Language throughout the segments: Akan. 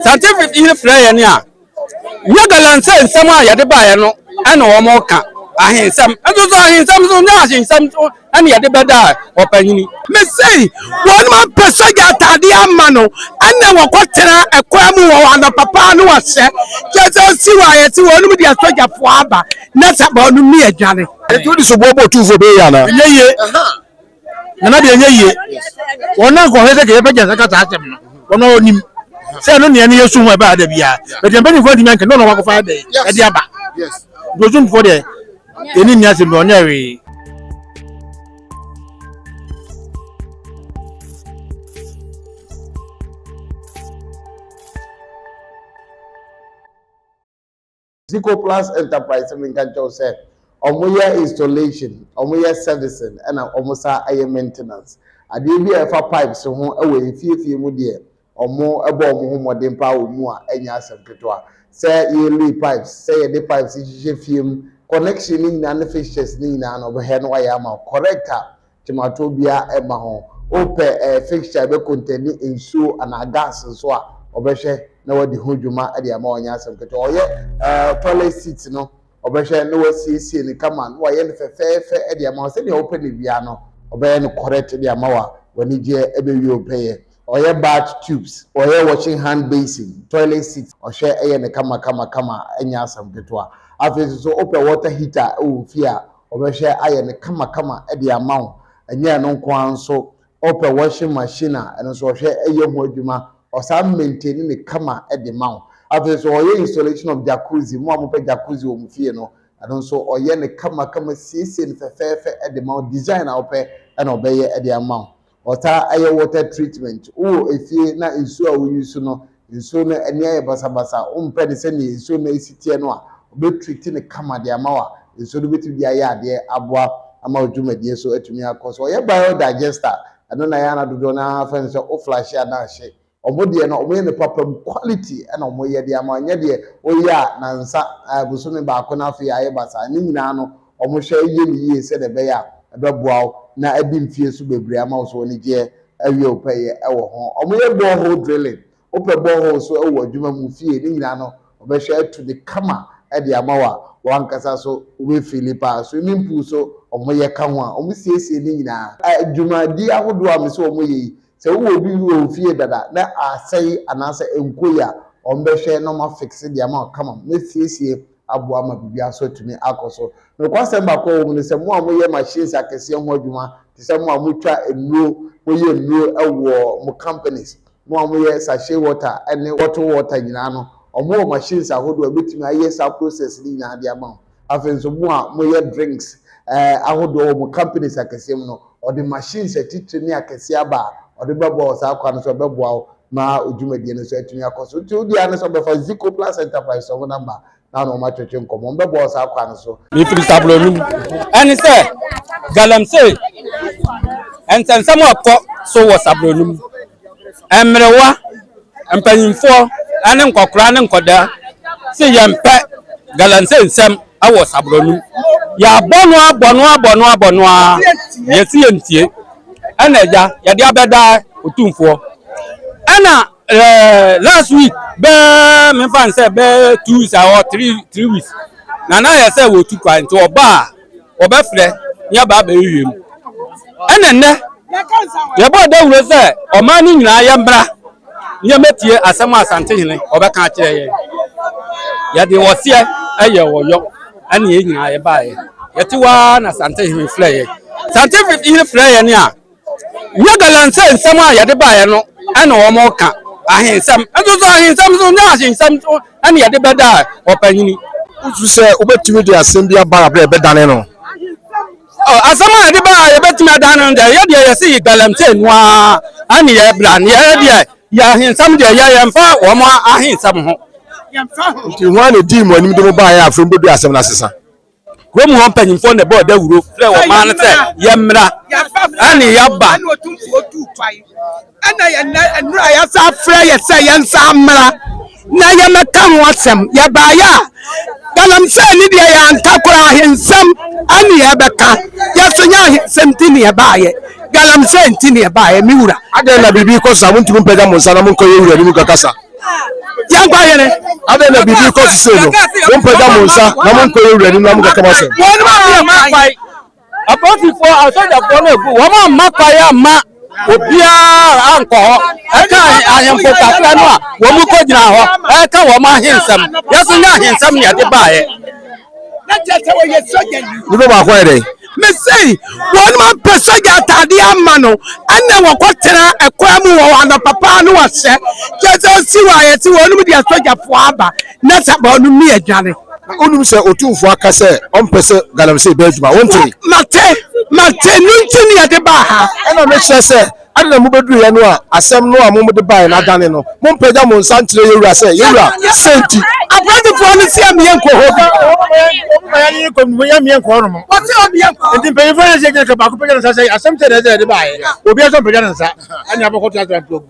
Scientific yi frɛ yɛn a, nyɛ galamsey nsɛm a yɛde baeɛ no ɛna wɔn ka ahensɛm nso so ahensɛm so nyɛ ahensɛm so ɛna yɛde bɛda ɔpanyini. Mese wɔn apɛ sogya ataadeɛ ama no ɛna wɔkɔtena ɛkwan mu wɔ anɔpa paa no wɔhyɛ kyɛ sɛ si wɔ ayɛ se wɔn deɛ sogyafoɔ aba na sɛ wɔn ni adwane. Eti wode soboɔ bɔ otumfoɔ bɛyɛ yie anaa? Ɛnyɛ yie. Nana deɛ ɛnyɛ yie. Wɔn na nkɔhwɛ sɛ kɛyɛ bɛgya sɛ saa asɛm no. Wɔn a wɔnim sɛ ɛno nea ne yɛ su ho ɛbaa da biara. Bɛtɛ mpanyinfoɔ ntumi anka ne wɔn wakɔfa ɛdɛ ɛde aba. Nti otumfoɔ deɛ yɛne nni asɛm bi ɔnyɛ hwee. Zico Plus Enterprise menka nkyɛw sɛ wɔyɛ installation, wɔyɛ servicing ɛna wɔn sa yɛ maintenance. Adeɛ bi a ɛfa pipes ho wɔ efiefie mu deɛ wɔbɔ wɔn ho mmɔden paa wɔ mu a ɛnyɛ asɛm ketewa. Sɛ yɛlay pipes, sɛ yɛde pipes hyehyɛ fie mu, connection ne nyinaa ne fixtures ne nyinaa no ɔbɛhwɛ na wayɛ ama wo correct a Tomato biara mma ho. Wopɛ eh, fixture a ɛbɛ contain nsuo anaa gas nso a, ɔbɛhwɛ na wadi ho dwuma de ama ɔnyɛ asɛm ketewa. Ɔyɛ eh, toilet seat no, ɔbɛhwɛ na wasiesie no kama na wayɛ no fɛfɛɛfɛ de ama wo. Sɛdeɛ wopɛ no biara no, ɔbɛyɛ no correct de ama wo a w'anigyeɛ bɛwie wo pɛyɛ. Ɔyɛ bath tubes, ɔyɛ washing hand basin, toilet seat, ɔhwɛ yɛ no kama kama kama ɛnyɛ asɛm ketewa. Afei nso so wopɛ water heater wɔ wo fie a, ɔbɛhwɛ ayɛ no kama kama de ama wo. Ɛnyɛ ɛno nko ara nso, wopɛ washing machine a, ɛno nso ɔhwɛ yɛ ho adwuma, ɔsan maintain no kama de ma wo. Afei nso ɔyɛ installation of jacuzzi, mo a mopɛ jacuzzi wɔ mo fie no, ɛno nso ɔyɛ no kama kama siesie no fɛfɛɛfɛ de ma wo, design a wopɛ na ɔbɛyɛ de ama wo. Ɔtaa yɛ water treatment. Wowɔ efie na nsuo a wo use no, nsuo no ani ayɛ basabasa, wompɛ no sɛdeɛ nsuo no si teɛ no a, ɔbɛ treat no kama de ama wo a, nsuo no bɛtumi de ayɛ adeɛ aboa ama wo dwumadie so atumi akɔ so. Ɔyɛ bio digester, ɛno na ɛyɛ a na dodoɔ no ara frɛ no sɛ wo flashe a na ahye. Ɔmo deɛ no ɔmo yɛ no papa mu quality ɛna ɔmo yɛ de ama nyɛ deɛ woyɛ a nansa ɛɛ bosome baako na afei ayɛ basaa ne nyinaa no ɔmo hwɛ yɛ no yie sɛdeɛ ɛbɛyɛ a ɛbɛboa wo na adi mfie nso bebree ama wo so anigyeɛ awie wo pɛyɛ ɛwɔ ho. Ɔmo yɛ borehole drilling wopɛ borehole nso ɛwɔ adwuma mu fie ne nyinaa no ɔbɛhwɛ atu no kama de ama wo a wankasa so wobɛ feeli paa. Swimming pool nso ɔmo yɛ ka ho a ɔmo siesie ne nyinaa. Dwumadi ahodoɔ a mese ɔmo yɛ yi Sɛ wowɔ bi wɔ wo fie dada na asɛe anaasɛ ɛnkɔ yie a, wɔbɛhwɛ na wɔafikse de ama wo kama na asiesie aboa ama biribiara nso atumi akɔ so. Nokwasɛm baako a ɛwɔ mu ne sɛ, mo a moyɛ machines akɛseɛ ho adwuma te sɛ mo a motwa nnuro, moyɛ nnuro wɔ mo companies, mo a moyɛ sachet water ne bottle water nyinaa no, wɔwɔ machines ahodoɔ a ɛbɛtumi ayɛ saa process no nyinaa de ama wo. Afei nso mo a moyɛ drinks ahodoɔ wɔ mo companies akɛseɛ mu no, Ɔde machines atitire ne akɛseɛ aba a ɔde bɛboa wo saa kwan no so ɛbɛboa wo ma wo dwumadie no nso atumi akɔ so. Nti wo deɛ ara ne sɛ wobɛfa Zico Plus Enterprise wɔn number na wo ne wɔn atwetwe nkɔmmɔ. Wɔn bɛboa wo saa kwan no so. Mefiri Sabroni mu. Ɛne sɛ galamsey nsɛnsɛm a ɛkɔ so wɔ Sabroni mu. Mmerewa, mpanyimfoɔ ne nkɔkoraa ne nkɔdaa se yɛmpɛ galamsey nsɛm wɔ Sabroni mu. Yɛabɔ no abɔ no abɔ no abɔ no ara, yɛse yɛntie. Ɛna agya, yɛde abɛda Otumfoɔ. Ɛna eh, last week bɛɛ memfa n sɛ bɛɛ 2 weeks or 3 weeks na na yɛ sɛ wɔtu kwan nti ɔba a wɔbɛfrɛ ne aba abɛhwehwɛ mu. Ɛna nnɛ yɛbɔɔ dawuro sɛ ɔman no nyinaa yɛmmra na yɛmmɛtie asɛm a Asantehene ɔbɛka akyerɛ yɛn. Yɛde ɔseɛ ɛyɛ ɔyɔ ɛne yɛn nyinaa yɛbaeɛ. Yɛte hɔ ara na Asantehene frɛ yɛn. Asantehene frɛ yɛn a, nyɛ galamsey nsɛm a yɛde baeɛ no ɛna wɔn ka ahensɛm nso so ahensɛm so nyɛ ahensɛm so ɛna yɛde bɛda ɔpanyini. Wosu sɛ wobɛtumi de asɛm bi aba aberɛ a ɛbɛdane no? Asɛm a yɛde ba a yɛbɛtumi adane no deɛ, yɛ deɛ yɛse yi galamsey no ara ɛne yɛ bra ne yɛ deɛ yɛ ahensɛm deɛ yɛ yɛmfa wɔn ahensɛm ho. Nti hwan na ɛdii mo anim de mo baeɛ a afei mobɛdua asɛm no asesa? Kurom hɔ mpanyimfoɔ na ɛbɔɔ dawuro frɛɛ ɔman no sɛ yɛmmra, ɛne yɛaba. Ɛna yɛn nnura yɛsa frɛ yɛ sɛ yɛnsa mmra na yɛmmɛka ho asɛm. Yɛbaeɛ a, galamsey ne deɛ yɛanka koraa, ahensɛm ɛne yɛbɛka. Yɛso nyɛ ahensɛm nti ne yɛbaeɛ, galamsey nti ne yɛbaeɛ, me wura. Adɛn na biribi rekɔ so a montumi mpagya mo nsa na monkɔ yɛn wura anim nkɔkasa? Yɛnkɔ ahene. Adɛn na biribi kɔ so sei no, mompagya mo nsa na monkɔ yɛn wura anim na monkɔka mo asɛm. Wɔn amma kwan. Apolisifoɔ, asogyafoɔ no agu. Wɔn amma kwan amma obiara ankɔ hɔ. Ɛka ahemfo kakra no a wɔn kɔgyina hɔ ɛka wɔn ahensɛm. Yɛso nyɛ ahensɛm na yɛde baeɛ. Na kyerɛ sɛ wɔyɛ sogyani. Nipa baako ayɛ dɛn? Mese wɔn apɛ sogya ataadeɛ ama no ɛna wɔkɔtena ɛkwan mu wɔ anɔpa paa no wɔhyɛ kyerɛ sɛ osi wɔ a yɛse wɔn deɛ sogyafoɔ aba na sɛ wɔn ne adwane. Na wonim sɛ Otumfoɔ aka sɛ ɔmpɛ sɛ galamsey bɛyɛ adwuma, wontee? Mate, mate, no nti ne yɛde baa ha. Ɛna mekyerɛ sɛ Adɛn na mubeduruiɛ no a asɛm no a mode baeɛ no adane no? Mompagya mo nsa nkyerɛ yɛn wura sɛ, 'Yɛn wura, sei nti. Apolisifoɔ no se ɛmmeɛ nkɔ hɔ bi. Wɔse ɔmmeɛ nkɔ hɔ. Nti mpanyinfoɔ yɛ sɛ gyina baako pagya ne nsa sɛ asɛm sɛ na ɛsɛ yɛde baeɛ. Obiara nso mpagya ne nsa ɛne abɛkɔto asɛm ato agu.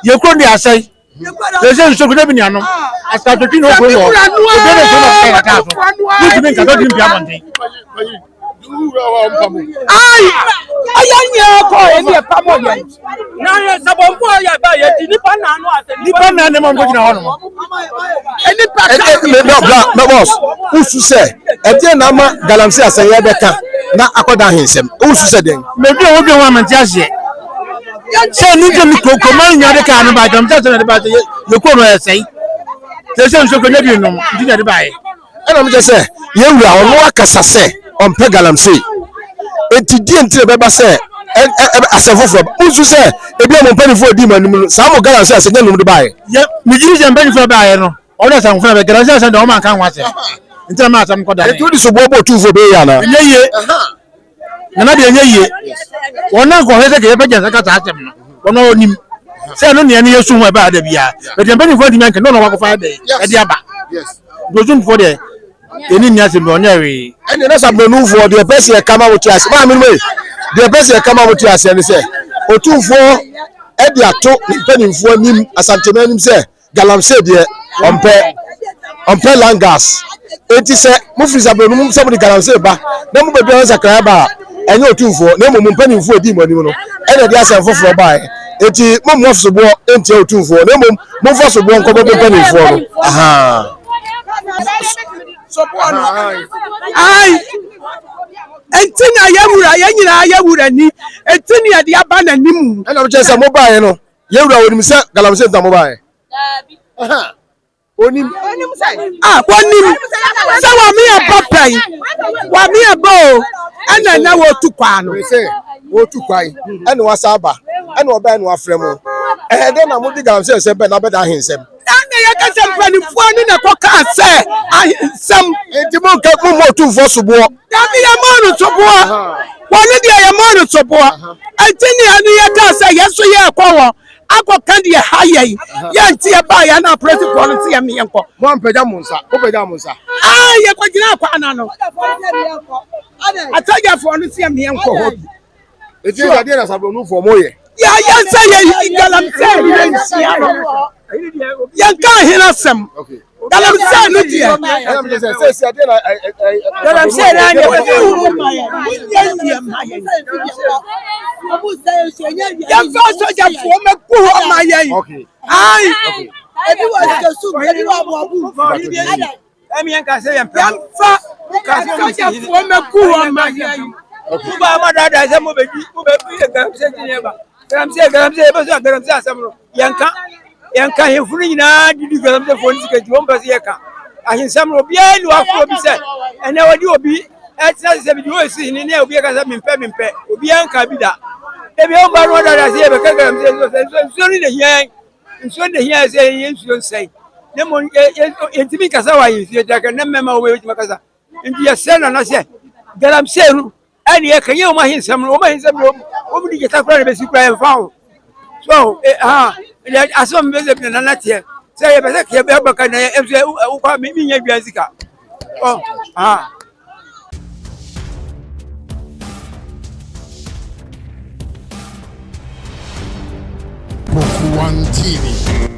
Yɛ kuro no deɛ asɛe. Sɛ nsuo kuta bi nuanom asatotwi na okuro wɔ obi na nsuo na ɔkeka kata so wotumi nkata wotumi mpia abɔnten. Ayi ɔyɛ nyɛ kɔ ɛni ɛpa mɔ yɛ. Na yɛ sabɔnfo yɛ ba yɛ ti nipa nan no asɛ nipa nan ne ma nkɔ gyina hɔ nom. Nipa ka. Ɛ ɛ bra bra bɔs wosu sɛ ɛdeɛ na ama galamsey asɛn yɛ bɛka na akɔda ahensɛm wosu sɛ deɛn. Mɛ bi a wodwen ho a mente aseɛ. Sɛ ne nkyɛn no kuroma no nyinaa de kaa no baa gyam sɛ sɛ na de baa sɛ yɛ kuro no ɛsɛe sɛ sɛ nsuo kuro bi nom nti na de baeɛ. Ɛna mo kyɛ sɛ yɛn wura ɔno akasa sɛ ɔmpɛ galamsey eti die nti na ɛbɛba sɛ asɛm foforɔ ba mo nsu sɛ ebi a mo mpanimfoɔ di mo anim no saa mo galamsey asɛm nyɛ nom de baeɛ. Yɛ megye di sɛ mpanimfoɔ baeɛ no ɔno asɛm foforɔ bɛ galamsey asɛm deɛ ɔma nka ho asɛm nti na ma asɛm kɔ da. Eti wode soboɔ bɔ otumfoɔ bɛyɛ yie anaa? Ɛnyɛ yie. Nana deɛ ɛnyɛ yie. Wɔn nan kɔhwɛ sɛ kɛyɛ pɛgya nsa ka saa asɛm no. Wɔn a wɔnim sɛ ɛno nea ne yɛ su ho ɛbaa da biara. Bɛtɛ mpanyinfoɔ ntumi anka ne wɔn akɔfa ɛdɛ ɛde aba. Ntosunfoɔ deɛ yɛne nni asɛm bi ɔnyɛ hwee. Ɛnneɛ na Sabronumfoɔ deɛ ɛpɛ sɛ yɛka ma mote aseɛ maame no ei deɛ ɛpɛ sɛ yɛka ma mote aseɛ ne sɛ Otumfoɔ de ato ne mpanimfoɔ anim Asanteman anim sɛ Galamsey deɛ ɔmpɛ ɔmpɛ langas enti sɛ mofiri sabere no mu sɛ mode galamsey ba na mobɛdua nsakraeɛ ba a ɛnyɛ otumfoɔ na mmom mo mpanimfoɔ ɛdii mo anim no ɛna ɛde asɛm foforɔ baeɛ enti mommɔ soboɔ ntia otumfoɔ na mmom momfa soboɔ nkɔbɔ mo mpanimfoɔ no ahaa soboɔ no ai enti na yɛwura yɛn nyinaa yɛwura ni enti na yɛde aba n'anim ɛna mekyerɛ sɛ mobaeɛ no Yɛn wura onim sɛ galamsey nti na mo baeɛ. Onim. Ah, wɔnim sɛ wɔn yɛ ba pɛn, wɔn yɛ ba o, ɛna ɛna wɔtu kwan no. Sɛ wɔtu kwan ɛna wɔasa aba ɛna ɔbɛn na wɔafrɛ mo. Ɛyɛ dɛ na mo de galamsey nsɛm bɛn na abɛda ahensɛm. Ɛna yɛka sɛ mpanimfoɔ no na ɛkɔkaa sɛ ahensɛm. Nti mo nka mo mmɔ otumfoɔ soboɔ. Dabi yɛmmɔɔ no soboɔ. Wɔn deɛ yɛmmɔɔ no soboɔ. Ɛnti ne ɛno yɛkaa sɛ yɛn nso yɛrekɔ hɔ akɔka deɛ ha yɛn. Yɛn nti yɛbaa yɛn na apolisifoɔ no sɛ yɛn yɛnkɔ. Mo ampagya mo nsa, mopagya mo nsa. Ah, yɛkɔgyina kwan ano. Asogyafoɔ no sɛ yɛn yɛnkɔ hɔ bi. Eti ɛdi adeɛ na sabronufoɔ mo yɛ. Yɛayɛ sɛ yɛ galamsey no yɛnhyia no. Yɛnka ahene asɛm. Galamsey no deɛ. Galamsey no anyɛ Yɛmfa sogyafoɔ mɛgu hɔ ma yɛn. Ae. Yɛmfa asogyafoɔ mmɛgu hɔ mma yɛn. Mo ba daadaa sɛ mo bɛdi mo bɛ yɛ galamsey ti ne ba galamsey galamsey yɛ bɛ so galamsey asɛm no yɛnka yɛnka ahemfo no nyinaa didi galamsey foɔ no sika nti wɔn pɛ sɛ yɛka ahensɛm no obiara ni waforo obi sɛ ɛnɛ wɔde obi ɛtena sɛ bi wɔsi hene ne obi ɛka sɛ mempɛ mempɛ obiara nka bi da ebi wɔn ba no daadaa sɛ yɛbɛka galamsey nsuo nsuo no na hia yɛn. Nsuo na ehia sɛ yɛn nsuo nsɛe na mmom yɛntumi nkasa wɔ ahemfie nti aka na mmarima wɔ yɛbɛtumi akasa nti yɛsrɛ nana sɛ galamsey no ɛne yɛka nyɛ wɔn ahensɛm no wɔn ahensɛm no wɔn de gyata koraa na bɛsi koraa yɛmfa ho so ha asɛm bɛ sɛ nana teɛ sɛ yɛpɛ sɛ kɛ bɛka na yɛ nso wokɔ a menyɛ dwan sika ɔ ha. Book One TV.